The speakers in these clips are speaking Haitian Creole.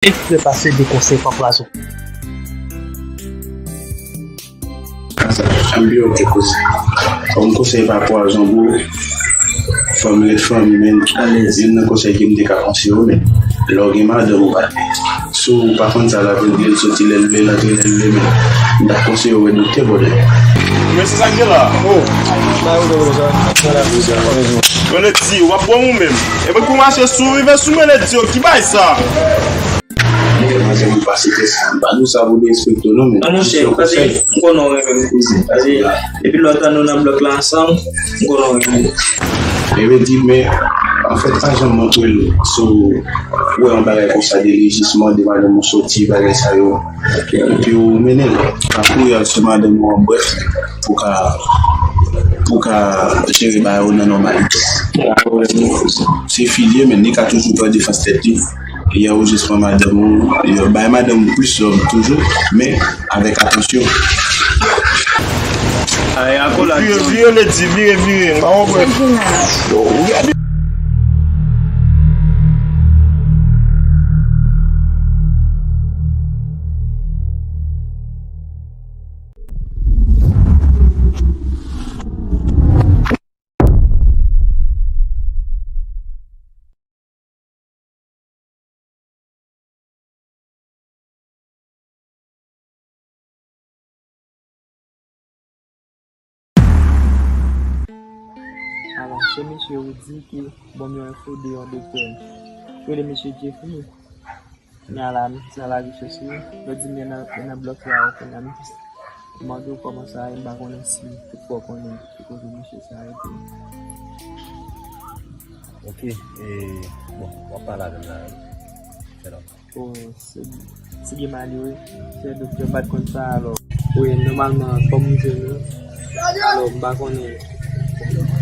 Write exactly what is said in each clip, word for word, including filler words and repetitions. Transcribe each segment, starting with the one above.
Eksprè pase de konsèy pa pwazon. Sa, ann byen oke koze. Kòm konsèy pa pwazon pou ou, fanmi ret fanmi, men youn nan konsèy ke m te ka konseye w, men lè w gen madanm ou pa t gen. Si w pa konn sa l ap regle, l soti lè l vle, l antre lè l vle, men m t ap konseye w wè doktè bòdè. Men se sa k gen la. Oh. Mwen lè di, w ap bon ou menm. Epi kou mache sou rive sou mwen lè di, yo, ki bay sa? Li gen manzè pou pase tès la. M pa di w sa pou derespekte w non, men se yon konsèy. An monchè, paske m konnen w renmen m kouzin. Paske depi lè w tann nou nan blòk la ansanm, m konnen w renmen m. E vle di, men, anfèt, pa janm montre l. So, ou wè yon bagay konsa de li, jis mande madanm ou soti, bagay sa yo. Epi ou mennen l. Pa kouri al sou madanm ou an brèf, pou ka, pou ka jere bagay yo nan nòmalite. Se fi l ye, men li ka toujou pran defans tèt li. Yè ou jis pran madanm ou, yo bay madanm ou plis love toujou, men avèk atansyon. Ay, akolad. Vire, vire, Lady, vire, vire. M pa konprann. Yo, gade. Alò, se mesye Rudy ki ban m yon enfo de yon doktè. Yo rele mesye Jeffrey. Kounye a la, m jis nan lari chèche l. Yo di m li nan, li nan blòk la, kounye a, m jis mande w kòman sa ye, m pa konnen si tout fwa w konnen ki kote mesye sa ye tou. Ok, e, bon, w ap pale avè m la, fè la. O, se, se gen malere, se doktè m pa t konn sa, alò. Wi, nòmalman, kòm m jwenn ou, alò, m pa konnen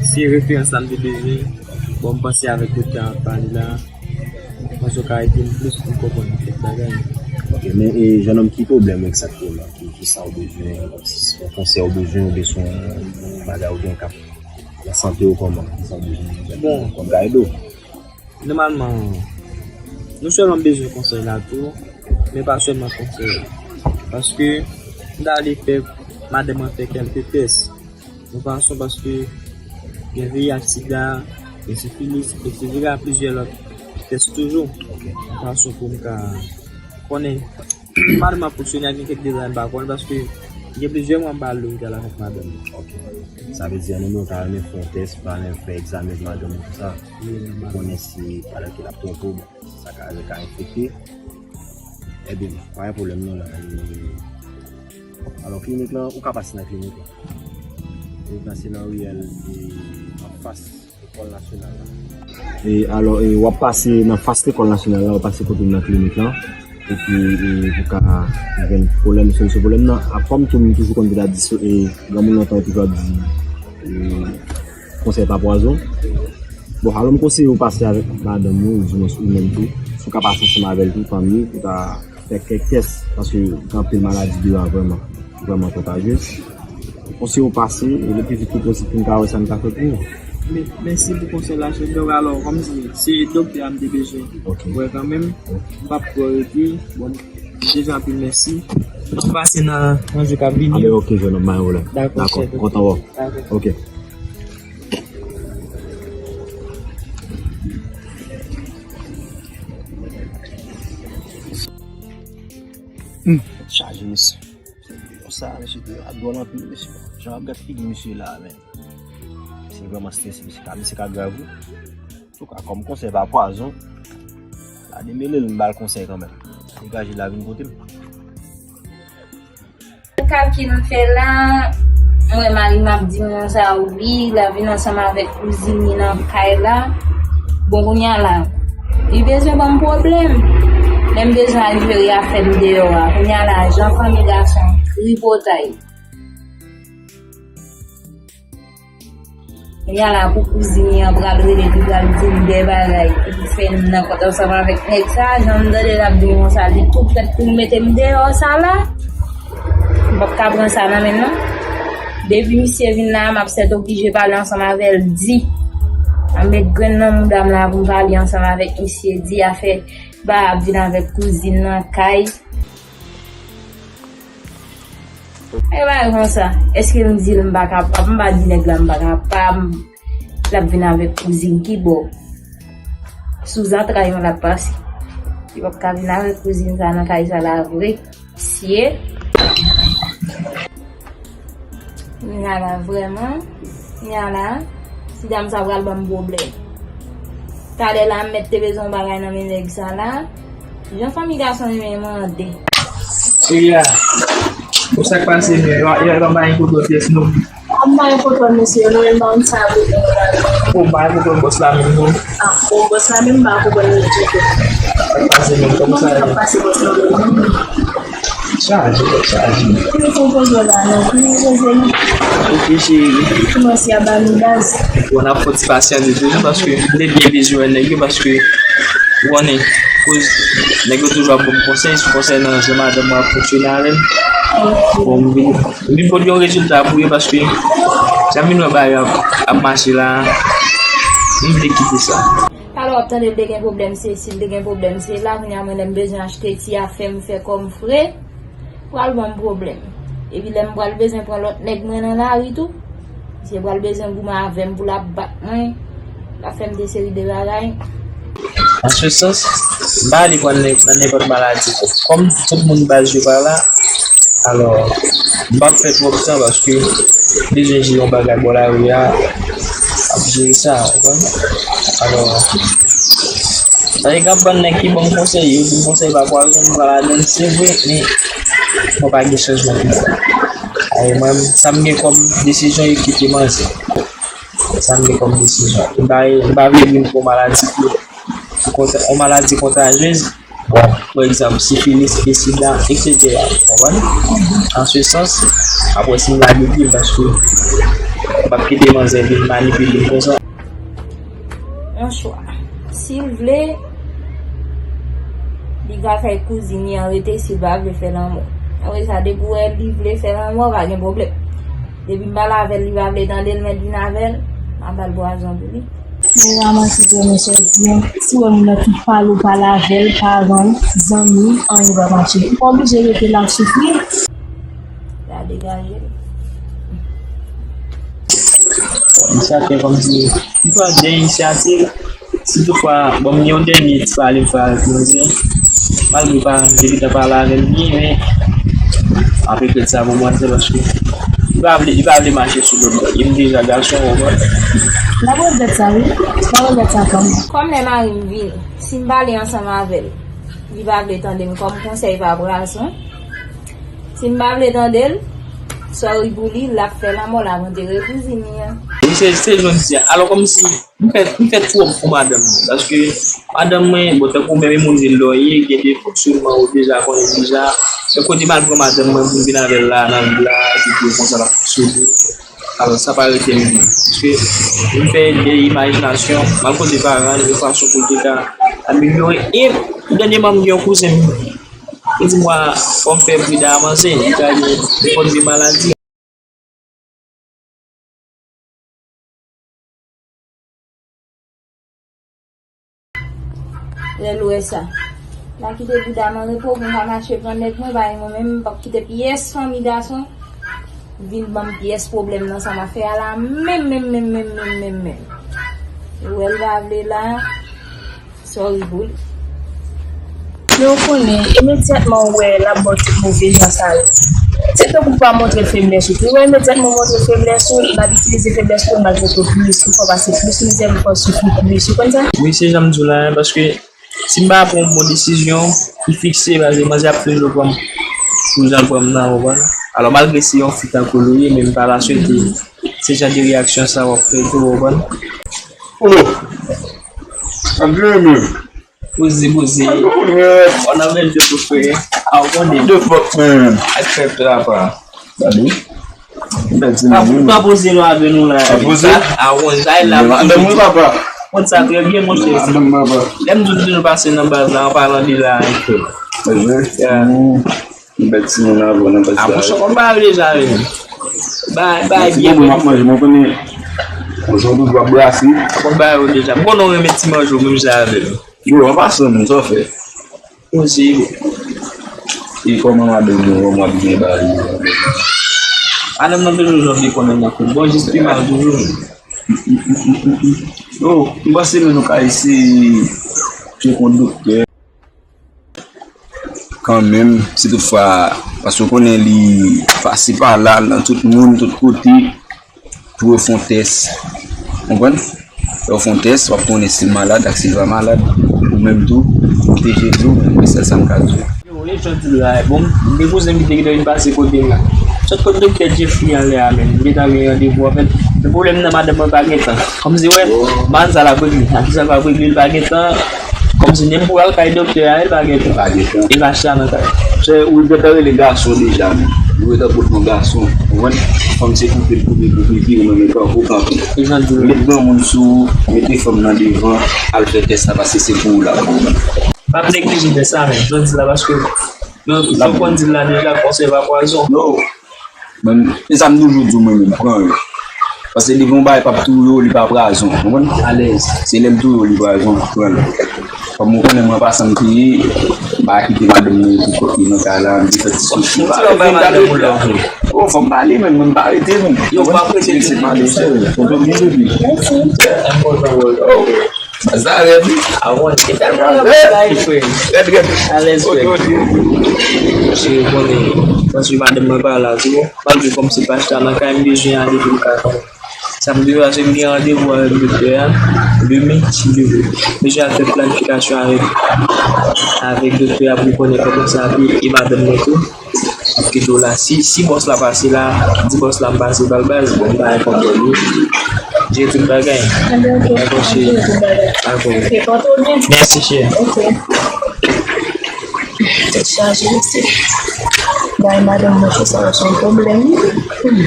si referans la m te bezwen, bon, m panse avèk doktè a m ap pale la, m panse w ka ede m plis pou m konprann kèk bagay. Ok, men, e, jennonm, ki pwoblèm egzakteman? Ki, ki sa w bezwen? Si se yon konsèy w bezwen, oubyen se yon bagay w gen k ap nan sante w kòman? Ki sa w bezwen egzakteman? Bon, kòm ka ede w? Nòmalman, nou sèlman bezwen konsèy la tou, men pa sèlman konsèy. Paske m ta vle fè madanm mwen fè kèlke tès. Nou panse paske gen V I H, sida, gen sifilis, etsetera, plizyè lòt tès toujou. Ok. Nou panse pou m ka konnen madanm ap fonksyone a gen kèk detay m pa konn, paske gen plizyè mwa m pa al lopital avèk madanm mwen. Ok. Sa vle di, an nou menm, ou ta renmen fè yon tès, ou ta renmen fè egzamen pou madanm ou, tout sa. Wi, wi. Pou konnen si pa gen anyen k ap twonpe w, bon, si sa ka, ka enfekte. Ebyen, pa gen pwoblèm non la. E, alò, klinik lan, ou ka pase nan klinik lan. Klinik lan se nan riyèl, e, anfas lekòl nasyonal la. E alò, e, w ap pase nan fas lekòl nasyonal la, w ap pase kote m nan klinik lan. Epi, e, pou ka jwenn pwoblèm, solisyon pwoblèm nan. A, kòm tou, m toujou konn te ta di, so, e, granmoun lontan yo toujou ap di, e, konsèy pa pwazon. Bon, alò, m konseye w pase avèk madanm ou, di mwens ou menm tou. Si w ka pase ansanm avè l tou, tanmye, pou ta fè kèk tès, paske gen anpil maladi deyò a vrèman, vrèman kontajye. Konseye w pase, e le pli vit ke posib pou n ka wè sa n ka fè pou ou. Men, mèsi pou konsèy la, chèf. Donk, alò, kòmsi se doktè a m te bezwen wè kanmenm, m p ap twò rete. Bon, deja anpil mèsi. M ap pase nan, nan jou k ap vini. Anben, ok, jennonm, pa gen pwoblèm. Dakò, chèf. Kontan wè w. Dakò. Ok. Hmm, chaje, mesye. Deyò sa, mesye, deyò a dwòl anpil, mesye. Jan w ap gad figi misye la, men. Misye vrèman strese, misye ka, misye ka grav, wi. Antouka, kòm konsèy pa pwazon, la demele l, m ba l konsèy kanmenm. Degaje l la vin kote m. Kalkil m fè la, m wè mari m ap di m konsa, wi, l ap vin ansanm avèk kouzin li nan kay la. Bon, kounye a la, li bezwen ban m pwoblèm. Lè m bezwen al jere afè m deyò a. Kounye a la, jan fanmi gason tripotay. Kounye a la pou kouzin li an pral rele, li pral di m de bagay, pou l fè m nan kont ansanm avèk nèg sa, jan m tande l ap di m konsa, li tou prèt pou l mete m deyò sa la. M p ap ka pran sa nan men l non. Depi misye vin la, m ap sètoblije pale ansanm avè l, di. M ap met grenn nan mouda m la pou m pale ansanm avèk misye, di afè Pa ap vin avèk kouzin nan kay. E bagay konsa, èske m di l m pa kapab? M pa di nèg la m pa kapab. L ap vin avèk kouzin ki bò? Sou zantray mwen l ap pase. Li p ap ka vin avèk kouzin sa nan kay sa la vre. Sye. Kounya la, vrèman, kounya la, ti dam sa pral ban m pwoblèm. Talè la, m mèt te bezwen yon bagay nan men nèg sa la. Jan fanmi gason renmen mande. Eya, pou sa k pase, men, yo, yo, yo, ba yon kote pyès nou. An ba yon kote mesye, nou menm ban sa pou nou la. Pou ba yon kote bòs la menm, non. Ah, bon, bòs la menm, ba yon kote nou ditou. Sa k pase, men, kòman sa ye? Kòman sa pase, bòs la menm? Chaje, chaje. Ki konpoze w la, non? Ki konpoze w la? Ok, cheri. Kòmanse a ba nou baz. Bon, n ap fè ti pasyans de toujou, paske m te byen bezwen wè nèg yo, paske, ou konnen, koz nèg yo toujou ap ban m konsèy, sou konsènan jan madanm mwen ap fonksyone avè m. Bon, m vin, m vin pote yon rezilta pou yo, paske, jan m vin wè bagay yo ap, ap mache la, m vle kite sa. Talè w ap tande l te gen pwoblèm sesi, l te gen pwoblèm sela, kounya mwen lè m bezwen achte ti afè m fè kò m fre, pral ban m pwoblèm. Epi lè m pral bezwen pran lòt nèg mwen nan lari tou, misye pral bezwen goumen avè m pou l ap bat mwen, l ap fè m de seri de bagay. An se sans, m pa ale pran nèg nan nenpòt maladi tou. Kòm tout moun baz yo pa la, alò, m p ap fè twòp tan paske m bezwen jere yon bagay bò lari a, ap jere sa, ou konprann? Alò, sa e gen bann nèg ki ban m konsèy, yo di m konsèy pa pwazon, m pran ladann, se vre, men mwen pa gen chanjman pou fè. Ayi, mwen, sa m gen kòm desizyon, e kite manzè. Sa m gen kòm desizyon. M pa, m pa vle vin pou maladi ki, ki konta-, yon maladi kontajyez. Bon, pa egzanp, sifilis, sida, etsetera. Ou konprann? An se sans, apre si m lage pye, paske m p ap kite manzè vin manipile m konsa. Yon chwa. Si l vle, li ka fè kouzin li an rete si l pa vle fè lanmò. Apre sa, depi w wè li vle fè lanmò, pa gen pwoblèm. Depi m pale avè l, li pa vle tande l, mèt vin avè l, m ap ba l pwazon pou li. Men ramanse grenn chèz byen. Si w wè moun nan ki pale w pale avè l, paran l, zanmi, anyen pa mache. Ou pa oblije rete la soufri. La degaje l. Misye ap fè kòmsi li pran de inisyativ. Si toutfwa, bon, m gen yon dènye ti pale m fè avèk manzè. Malgre pa, depi tan pale avè l byen, men m ap regrèt sa pou manzè paske li pa vle, li pa vle mache sou lòt bò. E m deja gason, ou konprann? N ap regrèt sa, wi. N ap regrèt sa kanmenm. Kòm lè mari m vini, si m pale ansanm avè l, li pa vle tande m kòm konsèy pa pwazon. Si m pa vle tande l, sorry pou li, l ap fè lanmò, l ap antere kouzin li an. Wi, se, se jan m di a. Alò, kòmsi, m fè, m fè twòp pou madanm mwen. Paske madanm mwen, bon, tankou menm moun vil lò ye, gen de fonksyonman ou deja konnen deja. Se kote m al pran madanm mwen pou m vin avè l la, nan vil la, epi pou konsa l ap fonksyone. Alò, sa pa rete menm. Paske m fè de imajinasyon, m al kote paran l, yon fason pou l te ka amelyore. E, dènyèman, m gen yon kouzen m, li di m, fò m fè pridan a manzè, li ka gen nenpòt de maladi. Lè l wè sa. M a kite bouda m an repo pou m ka mache pran nèg mwen, paske mwen menm, m p ap kite pyès fanmi gason vin ban m pyès pwoblèm nan sa m ap fè a la, menm, menm, menm. Ou wè l pa vle la, sorry pou li. Men ou konnen, imedyatman ou wè l ap ba w tout move jan sa yo, se tankou w pa montre feblès ou tou. Ou wè, imedyatman w montre feblès ou, l ap itilize feblès ou pou l maltrete w plis, pou fè w pase plis mizè, pou fè w soufri plis. Ou konn sa? Wi, se jan m di w la, paske si m pa pran yon bon desizyon ki fikse, paske manzè ap toujou pran m pou jan l pran m nan, ou konprann? Alò, malgre se yon fi tankou l ou ye, men m pa ta swete se jan de reyaksyon sa w ap fè tou, ou konprann? Polo, ap jere menm. Poze, poze. An nou menm. On a même de frè. A, ou konnen. The fuck, man. Ak fè trapa. Gade. Bèl ti moun. Pa poze nou avè nou la. Pa poze? A, wonn, sa e la. Madanm mwen, papa. Konn sa trè byen, monchè. Madanm papa. Lè m di w nou pase nan baz la, an palan de la, an fè. Bèl ti moun avè w nan baz la. A, monchè, konn bagay deja, wi. Bagay, bagay byen. Mwen ap manje, mwen konnen. Monchè, w toujou ap brase. Konn bagay yo deja. Bon, nou renmen ti manje w menm jan avè m. Yo, an pasan, menm sa w fè. Poze. E kòman madanm ou, kòman w ap gen bagay? Madanm nan toujou jan w te konnen nan kout. Bon, jis pi mal toujou. Oh, m panse menm nou ka eseye tcheke yon doktè. Kanmenm, si toutfwa, paske w konnen li pase pa la, nan tout moun, tout kote, pou yo fè yon tès. Konprann? Lè yo fè yon tès, w ap konnen si l malad ak si l pa malad. Ou menm tou, pwoteje tèt ou, men sèl sa m ka di w. Yo, e jan w di l la, e bon, m gen kouzen m ki te gentan vin pase kote m la. Sot kot doktè Jeffrey anlè a, men m gentan gen randevou avè l. Men pwoblèm nan, madanm mwen pa gen tan. Kòmsi, wè, mal sa l ap regle. Ak sa l ap regle, li pa gen tan. Kòmsi menm pou al kay doktè a, li pa gen tan. Pa gen tan. Li pa chita nan kay. Chè, ou gentan rele gason deja, men. Ou gentan pot non gason. Ou konprann? Fanm se koupe l koupe pou pipi, ou menm e kanpe w kanpe. E jan di l. Met granmoun sou ou, mete fanm nan devan, al fè tès la, paske se pou ou l ap bon. M ap neglije tès la, men. Jan di l la, paske, non, jan w konn di l la deja, konsèy pa pwazon. Non. Mwen, e sa m toujou di w, mwen menm, pran yo. Paske li gon bagay p ap touye w, li pa pwazon. Konprann? Alèz. Se lè l touye w, li pwazon. Pran l. Kòm ou konnen mwen pa sanm peye, m pa kite madanm mwen pou kòk li nan kay la, m te fè ti sou. Ou ti wè bay madanm ou lòv li. Oh, fò m pale, men mwen m pa rete, non. Yo, m pa rete. Se pale sèl. Tonton byen, bebe. Mèsi. M kontan wè w. Oh. Sa rèd wi. A wan, se tèlman rèd bagay, frè. Rèd, rèd. Alèz, frè. Oke, oke. Paske ou konnen, paske madanm mwen pa la, tu vois. Malgre kòmsi l pa chita nan kay, m bezwen ale pou l ka fè. Sa m bezwen, paske m gen randevou avèk doktè a demen, si Dye vle. M bezwen al fè planifikasyon avèk, avèk doktè a pou l konnen kòman sa ap ye, e madanm mwen tou. Kite w la. Si, si bòs la pase la, di bòs la m pase pa l baz, bon, m pa gen kòntwòl li. Jere tout bagay. Enben, oke. Dakò, cheri. Dakò. Oke, pòte w byen. Mèsi, cheri. Oke. Tèt chaje, mesye. Bay madanm mwen fè sa, se yon pwoblèm. Hmm.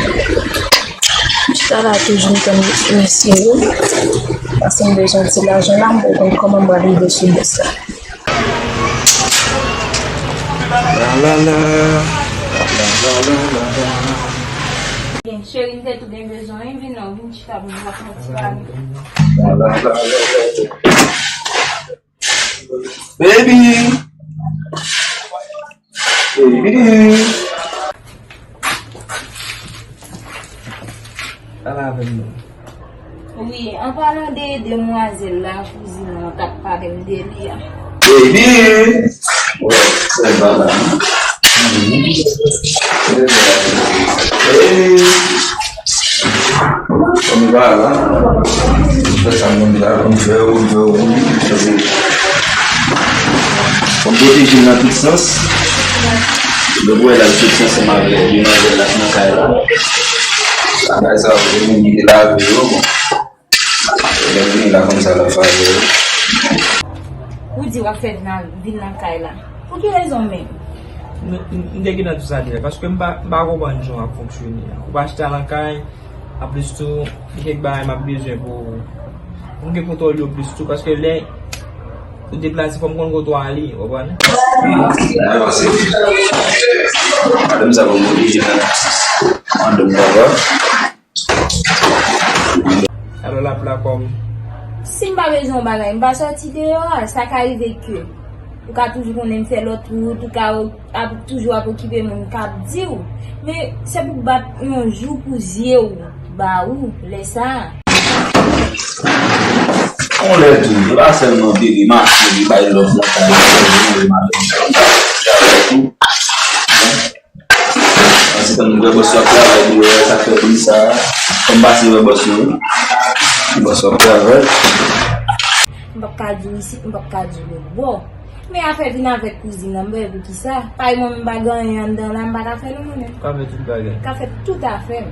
M chita la toujou, m tann mesye yo. Paske m bezwen ti lajan la, m poko konn kòman m pral rive sou bòs la. La, la, la. La, la, la, la, la. Byen, cheri, m te tou gen bezwen w, vin non, vin chita pou nou ap fè yon ti pale. La, la, la, la, la. Baby! Baby! Pale avè m non. Wi, an palan de demwazèl la, kouzin an t ap pale m de li a. Baby! Wè, sèl bagay. Baby! Kòm li pa la, fè sa moun la, pou m fè ou, pou m fè ou, pou m fè ou. Pou m pwoteje l nan tout sans. Donk, wè, la, tout sans ansanm avèk demwazèl la nan kay la. Bagay sa yo, se moun ki te lave yo, bon. Lè m vini la, konn sa l ap fè avè yo. Ou di w ap fè vin nan, vin nan kay la. Pou ki rezon menm? M, m, m te gentan di w sa deja, paske m pa, m pa konprann jan w ap fonksyone a. Ou pa chita nan kay, anplis tou, gen kèk bagay m ap bezwen pou, pou m gen kontwòl yo plis tou, paske lè ou deplase, fò m konn kote w ale, w konprann? Mwen panse, madanm sa pou m oblije fè madanm papa. Alò, l ap la kòm. Si m pa bezwen yon bagay, m pa sòti deyò a. Sa ka rive ke ou ka toujou konnen m fè lòt wout, ou ka ap, toujou ap okipe moun k ap di w. Men se pou bat yon jou pou zye w ba ou lè sa a. On lè tou, e pa sèlman bebe mache, li bay lòt lakay, li bay lòt. Ansi tan nou wè bòs yo ap travay deyò, sa k fè plis sa. Fò m pase wè bòs yo wi. Bòs yo ap travay. M p ap ka di w isit, m p ap ka di w lòt bò. Men afè vin avèk kouzin nan, m pa wè poukisa. Paske mwen menm m pa gen anyen anndan la, m pa ka fè l non mwen menm. Ka fè tout bagay. Ka fè tout afè m.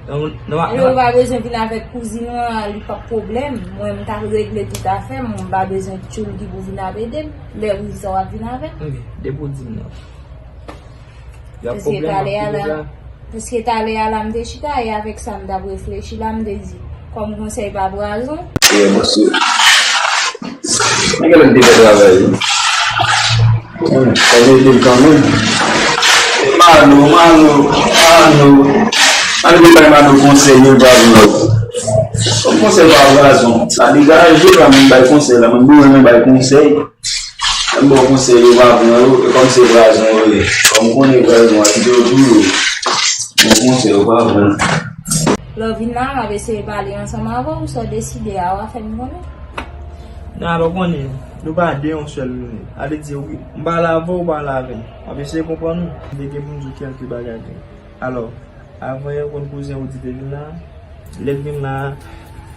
Non, non, non. Lè w pa bezwen vin avèk kouzin ou an, li p ap pwoblèm. Mwen m ka regle tout afè m, m pa bezwen tchoul ki pou vin ap ede m. Lè ou sa w ap vin avè m. Ok, depi w di m non. Y ap pwoblèm, m ap kite la. Paske talè a la, m te chita, e avèk sa m t ap reflechi la, m te di, kòm konsèy pa pwazon. Yeah, paske, men gen lè m te fè travay wi. Hmm, sa vle di l kanmenm. Malo, malo, malo. Ann vin bay malo konsèy, yo pa vle. Kòm konsèy pa pwazon, sa degaje pa mwen bay konsèy la, mwen bezwen bay konsèy. Bon konsèy yo pa pran yo, e kòm se vwazen yo ye. Kòm ou konnen vwazen yo, kite yo tou yo. Bon konsèy yo pa pran. Lè w vin la, m ap eseye pale ansanm avè w, sa w deside a, w a fè m konnen. Nan, alò konnen, nou pa de yon sèl nou ye. A vle di, wi, m pale avè w, ou pale avè m. M ap eseye konprann ou. M te gen pou m di w kèlke bagay tou. Alò, avan yè, ou konn kouzen Woody te vin la? Lè l vin la,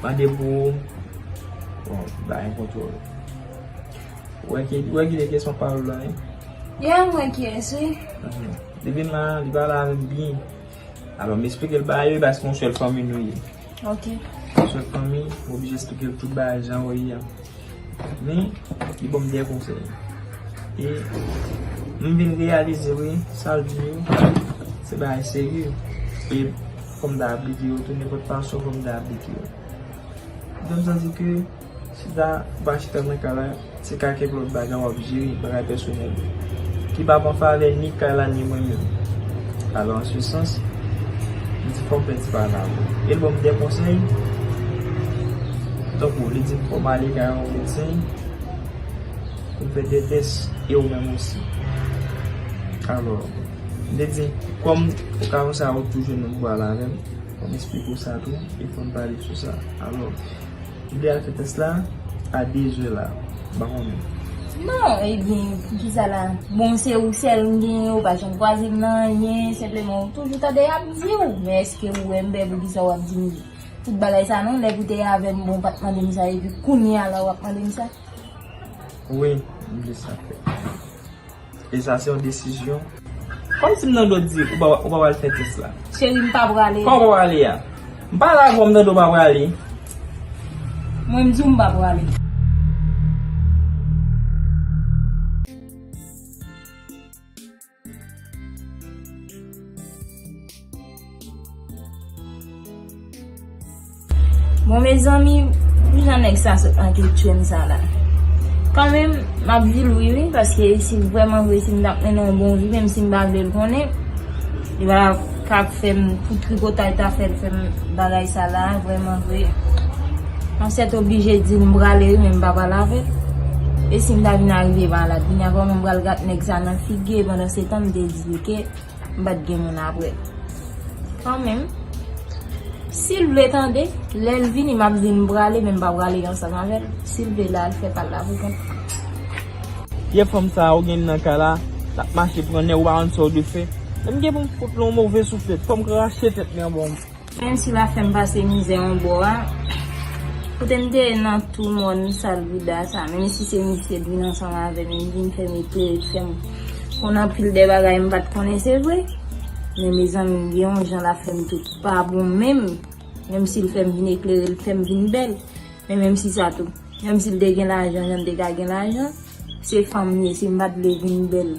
mande pou, bon, ba enkontwòl. Ou wè ki, ou wè ki te kesyon pawòl la, wi? Ya, m wè kiyès, wi. Mhm. Li vin la, li pale avè m byen. Alò, m esplike l bagay yo, paske yon sèl fanmi nou ye. Ok. Yon sèl fanmi, m oblije esplike l tout bagay jan yo ye a. Men, li ban m de konsèy. E m vin reyalize, wi, sa l di yo, se bagay serye. E fò m ta aplike yo tou, nenpòt fason fò m ta aplike yo. Donk, sa di ke, si ta, ou pa chita nan kay la, se ka kèk lòt bagay w ap jere, bagay pèsonèl, ki p ap an favè ni kay la, ni mwen menm. Alò, an se sans, m di fò m fè ti pale avè w. E l ban m de konsèy, tankou, li di m fò m ale kay yon medsen, pou m fè de tès, e ou menm osi. Alò, m te di, kòm ou ka konsa, ou toujou menm pale avè m, fò m esplike w sa tou, e fò n pale sou sa. Alò, m vle al fè tès la a de zè la, m pa konnen. Non, ebyen, poukisa la? Bon, se ou sèl m genyen, ou pa janm kwaze m nan anyen, senpleman, ou toujou tande y ap di w, men èske ou wè m bèl, poukisa w ap di m tout bagay sa non? Lè ou te avè m, bon, ou pa t mande m sa, epi kounye a la, w ap mande m sa? Wi, m vle sa fèt. E sa se yon desizyon. Kòmsi m nan do di ou pa, ou pa pral fè tès la. Cheri, m pa prale. Kòman w pa prale a? M pale avè w, m tande w pa prale. Mwen, m di w m pa prale. Bon, mezanmi, pou jan nèg sa sot antre tchwè m sa la. Kanmenm, m ap di l wi, wi, paske si vrèman vre, si m t ap mennen yon bon vi, menm si m pa vle l konnen, li pa ka fè m, pou tripotay ta fè l fè m bagay sa la, vrèman vre. Ansèt oblije di l m prale wi, men m pa pale avè l. E si m ta vin arive malad, vin a kòman m pral gad nèg sa nan figi, pandan se tan m te di l ke m pa t gen moun apre l. Kanmenm, si l vle tande, lè l vini, m ap di l m prale, men m pa prale ansanm avè l. Si l vle la, l fè pa l la pou kont. Pyè fanm sa a, ou gen nan kay la, l ap mache pran nèg, ou pa konn sa w dwe fè. Lè m gen pou m fout l yon move souflèt, fò m krache tèt li anba w. Menm si l ap fè m pase mizè yon bò a, kote m te ye nan tou mòn sal bouda sa, menm si se misye t vin ansanm avè m, li vin fè m eklere, li fè m konn anpil de bagay m pa t konnen, se vre. Men mezanmi, gen yon jan l ap fè m tout pa bon menm. Menm si l fè m vin eklere, l fè m vin bèl. Men menm si sa tou, menm si l te gen lajan, jan l te ka gen lajan, se fanm m ye, si m pa t vle vin bèl,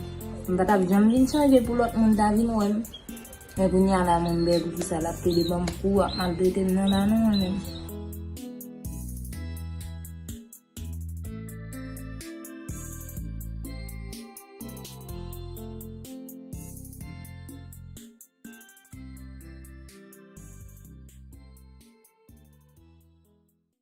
m pa t ap janm vin chanje pou lòt moun ta vin wè m. Men kounye a la, mwen m bèl, poukisa l ap plede ban m kou, ap maltrete m nan la non, mwen menm.